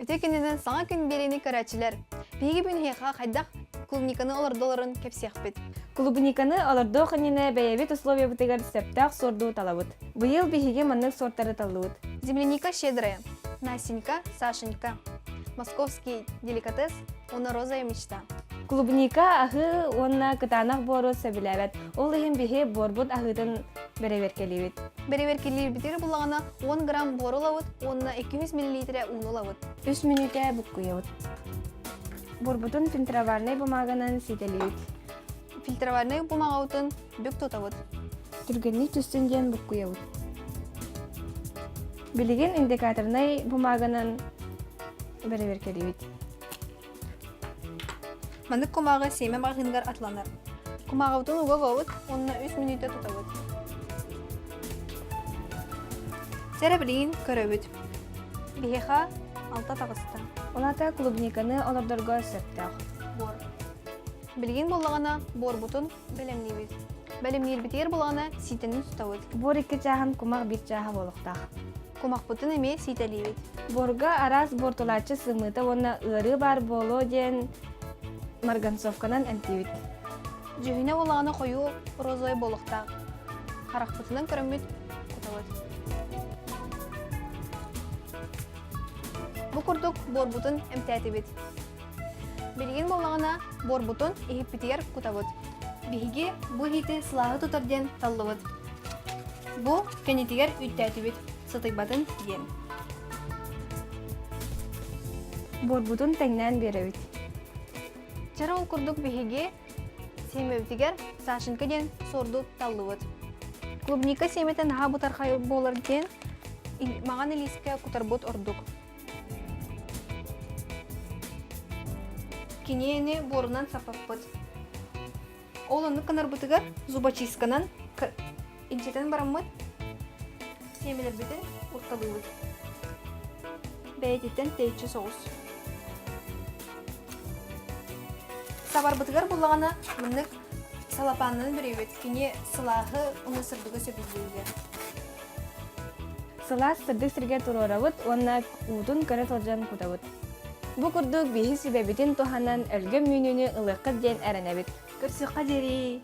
Үтүө күнүнэн саҥа күн биэриини көрөөччүлэр! Биһиги бүгүн эһиэхэ хайдах клубниканы олордолорун кэпсиэхпит. Клубниканы олордуох иннинэ бэйэбит условиябытыгар сөптөөх суорду талабыт. Быйыл биһиги маннык суортары таллыбыт. Земляника щедрая, Настенька, Сашенька, Московский деликатес, уонна розовая мечта. Клубника аһыы уонна кытаанах буору сөбүлээбэт. Ол иһин биһи буорбут аһыытын бэрэбиэркэлиибит. Бэрэбиэркэлиирбитигэр буллаҕына 10 грамм буору ылабыт уонна 200 миллилитрэ ууну ылабыт. Үс мүнүүтэ буккуйабыт. Буорбутун фильтровальнай бумаганан сиитэлиибит. Фильтровальнай бумагабытын бүк тутабыт. Түргэнник түстүн диэн буккуйабыт. Билигин индикаторнай бумаганан бэрэбиэркэлиибит. Маннык кумааҕы сиэмэ маҕаһыыныгар атыланар. Кумааҕыбытын уга угабыт уонна үс мүнүүтэ тутабыт. Сэрэ билигин көрөбүт. Биһиэхэ алта таҕыста. Ол аата клубниканы олордорго сөптөөх. Буор. Билигин буоллаҕына буорбутун бэлэмниибит. Бэлэмниирбитигэр буоллаҕына сиитэнин тутабыт. Буор икки чааһын кумах биир чааһа буолуохтаах. Кумахпытын эмиэ сиитэлиибит. Буорга араас буортулааччы сымыыта уонна ыарыы баар буолуо диэн марганцовканан эмтиибит. Дьүһүнэ буоллаҕына хойуу розовай буолуохтаах. Харахпытынан көрөммүт кутабыт. Бу курдук буорбутун эмтээтибит. Билигин буоллаҕына буорбутун иһиппитигэр кутабыт. Биһиги бу иһити сылааһы тутар диэн таллыбыт. Бу кэннитигэр үүттээтибит, сытыйбатын диэн. Буорбутун тэҥнээн биэрэбит. Чара ол курдук биһиги сиэмэбитигэр Сашенька диэн суорду таллыбыт. Клубника сиэмэтэ наһаа бытархай буолар диэн маҕан илиискэ кутарбыт ордук. Киниэни буорунан саппаппыт. Ол оннук гынарбытыгар зубочистканан инчэтэн бараммыт сиэмэлэрбитин урталыыбыт. Бэйэтиттэн тэйиччи соҕус. Сабарбытыгар буллаҕына маннык салапаанынан бүрүйэбит. Кини сылааһы уонна сырдыгы сөбүлүүр. Сылаас сырдык сиргэ туруорабыт уонна уутун көрө сылдьан кутабыт. Бу курдук биһи сүбэбитин туһанан өлгөм үүнүүнү ылыаххыт диэн эрэнэбит. Көрсүөххэ диэри!